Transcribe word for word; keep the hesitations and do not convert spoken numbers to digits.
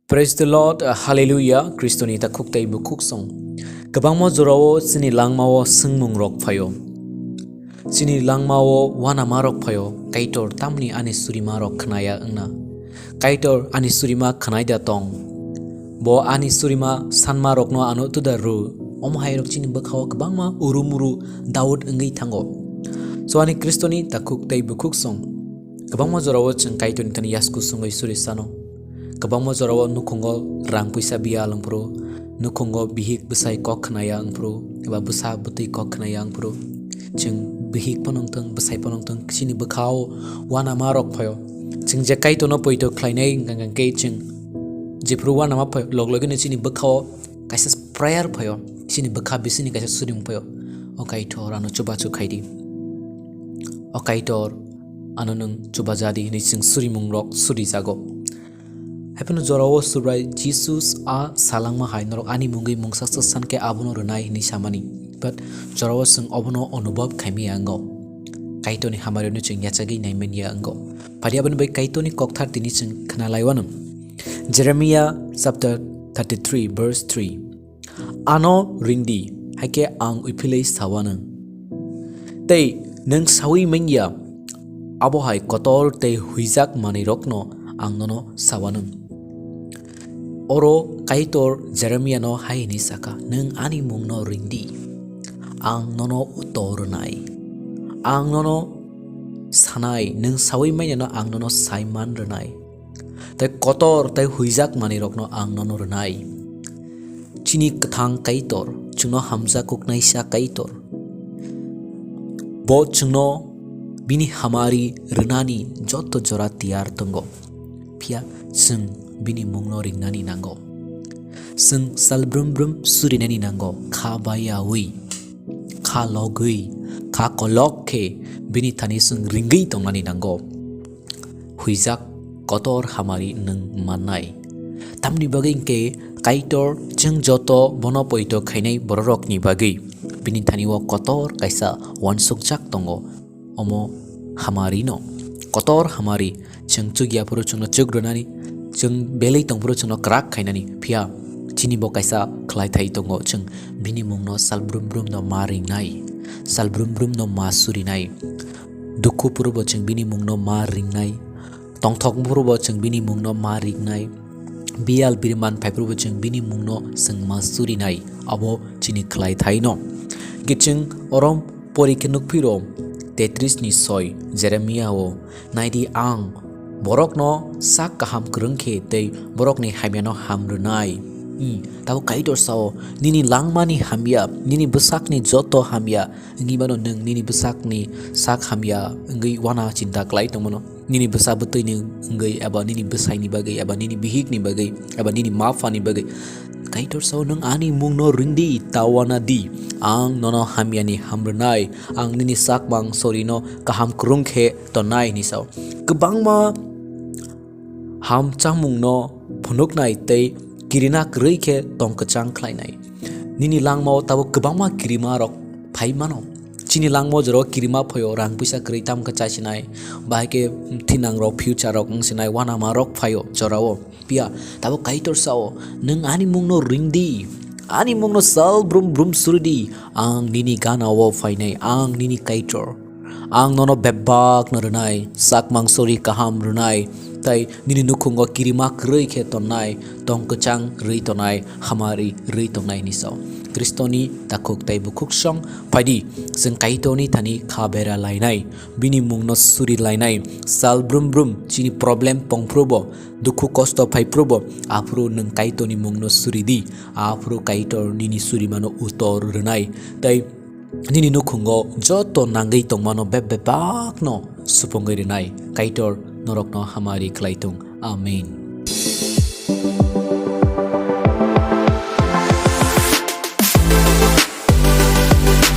Praise the Lord, uh, Hallelujah, Kristoni takhuk tei bukhuk song. Kwbangma jorao chini langmao swngmung rok phaio. Chini langmao uanama rok phaio, Kaitor tamni ani surima rok khnaya wngna. Kaitor ani surima khnai da tong. Bo ani surima sanma rokno ano tuda ru. Omo hai rok chini bwkhao kwbangma urumuru Daud wngwi thango. So ani Kristoni takhuk tei bukhuk song. Kwbangma jorao chwng Kaitorni thani yasku sungwi suri sano. Kwbangma jorao nukhungo rang puisa biya wngphuru, nukhungo bihik bwsai kok khnaya wngphuru, eba bwsa bwtwi kok khnaya wngphuru. Chwng bihik phano wngthung, bwsai phano wngthung, chini bwkhao uanama rok phaio. Chwng je Kaitorno poito khlainai hwnkha hwnkhe chwng jephuru uanama phaio, log logino chini bwkhao kaisa prayer phaio, chini bwkha bisingni kaisa surimung phaio. O Kaitor, ano chubachu khaidi. O Kaitor, ano nwng chubajadi hinwi chwng surimung rok surijago. Haiphano jorao Subrai Jesus a salangma hai norok ani mungwi mungsaksa sankhe abono rwnai hinwi samani. But jorao chwng obono onubhob khaimaya wngo. Kaitorni hamarino chwng yachagwi naimanya wngo. Phadi aboni bai Kaitorni kokthar tini chwng khna laiwano. Jeremiah chapter thirty-three verse three. Ano ringdi, haikhe ang uiphilwi sawanw. Tei nwng sawi manya, abo hai kotor tei huijak manwirokno ang nono sawanw. Oro Kaitor Jeremiano hai hwnwi sakha, "Nwng ani mungno ringdi, ang nono utor rwnai. Ang nono sanai, nwng sawi manyano ang nono saiman rwnai." Tei kotor tei huijak manwirokno ang nono rwnai. Chini kwthang Kaitor, chwngno hamjak kuknaisa Kaitor. Bo chwngno bini hamari rwnani joto jora tiyar tongo. Phiya chwng bini mungno ringnani nango. Chwng sal brum brum surinani nango, kha bayawi, kha logwi, kha kolok khe bini thani chwng ringwi tongnani nango. Huijak kotor hamari nwng mannai. Tamni bagwi hwnkhe Kaitor chwng joto bono poito khainai bororokni bagwi bini thani o kotor kaisa uansukjak tongo. Omo hamarino, kotor hamari, chwng chukya phuru chwngno chuk rwnani, chwng belwi tong phuru chwngno kwrak khainani, phiya chini bo kaisa khlaithai tongo, chwng bini mungno sal brum brumno ma ringnai, sal brum brumno ma surinai. Dukhu phuru bo chwng bini mungno ma ringnai. Tongthok phuru bo chwng bini mungno ma ringnai. Biyal biriman phai phuru bo chwng bini mungno chwng ma surinai. Abo chini khlaithai no. Hwnkhe chwng oro pori khe nukphiro tetris ni soi Jeremia o, "Naidi, ang borokno sak kaham kwrwng khe tei borokni hamyano ham rwnai." I, tabo Kaitor sao, "Nini langmani hamya, nini bwsakni joto hamya." Wngwi mano nwng nini bwsakni sak hamya wngwi uana chinta khlai tongmano. Nini bwsa bwtwini wngwi eba nini bwsaini bagwi eba nini bihikni bagwi eba nini ma phani bagwi. Kaitor sao, "Nwng ani mungno ringdi, tawana di. Ang nono hamyani ham rwnai, ang nini sakmang sorino kaham kwrwng khe tonnai," hinwi sao. Kwbangma ham chamungno phunuknai tei kirina kwrwi khe tong kwchang khlainai. Nini langmao tabuk kwbangma kirima rok phai mano. Chini langmao jora kirima phaio, rang puisa kwrwi tam khe chasinai, bahai khe thinang rok, future rok wngsinai, uanama rok phaio jorao. Phiya tabuk Kaitor sao, "Nwng ani mungno ringdi, ani mungno sal brum brum suridi, ang nini ganao phainai, ang nini Kaitor." Ang nono bebak no rwnai, sakmang sori kaham rwnai, tai nini nukhungo kirima kwrwi khe tonnai, tong kwchang rwi tonnai, hamari rwi tongnai hinwi sao. Kristoni takhuk tei bukhuk song phaidi, chwng Kaitorni thani kha bera lainai, bini mungno suri lainai, sal brum brum chini problem pongphrubo, dukhu kosto phaiphrubo, aphuru nwng Kaitorni mungno suridi, aphuru Kaitor nini surimano utor rwnai, tai nini nukhungo joto nangwi tongmano beb-, bebakno supungwi rwnai. Kaitor norokno hamari khlai thung. Amen.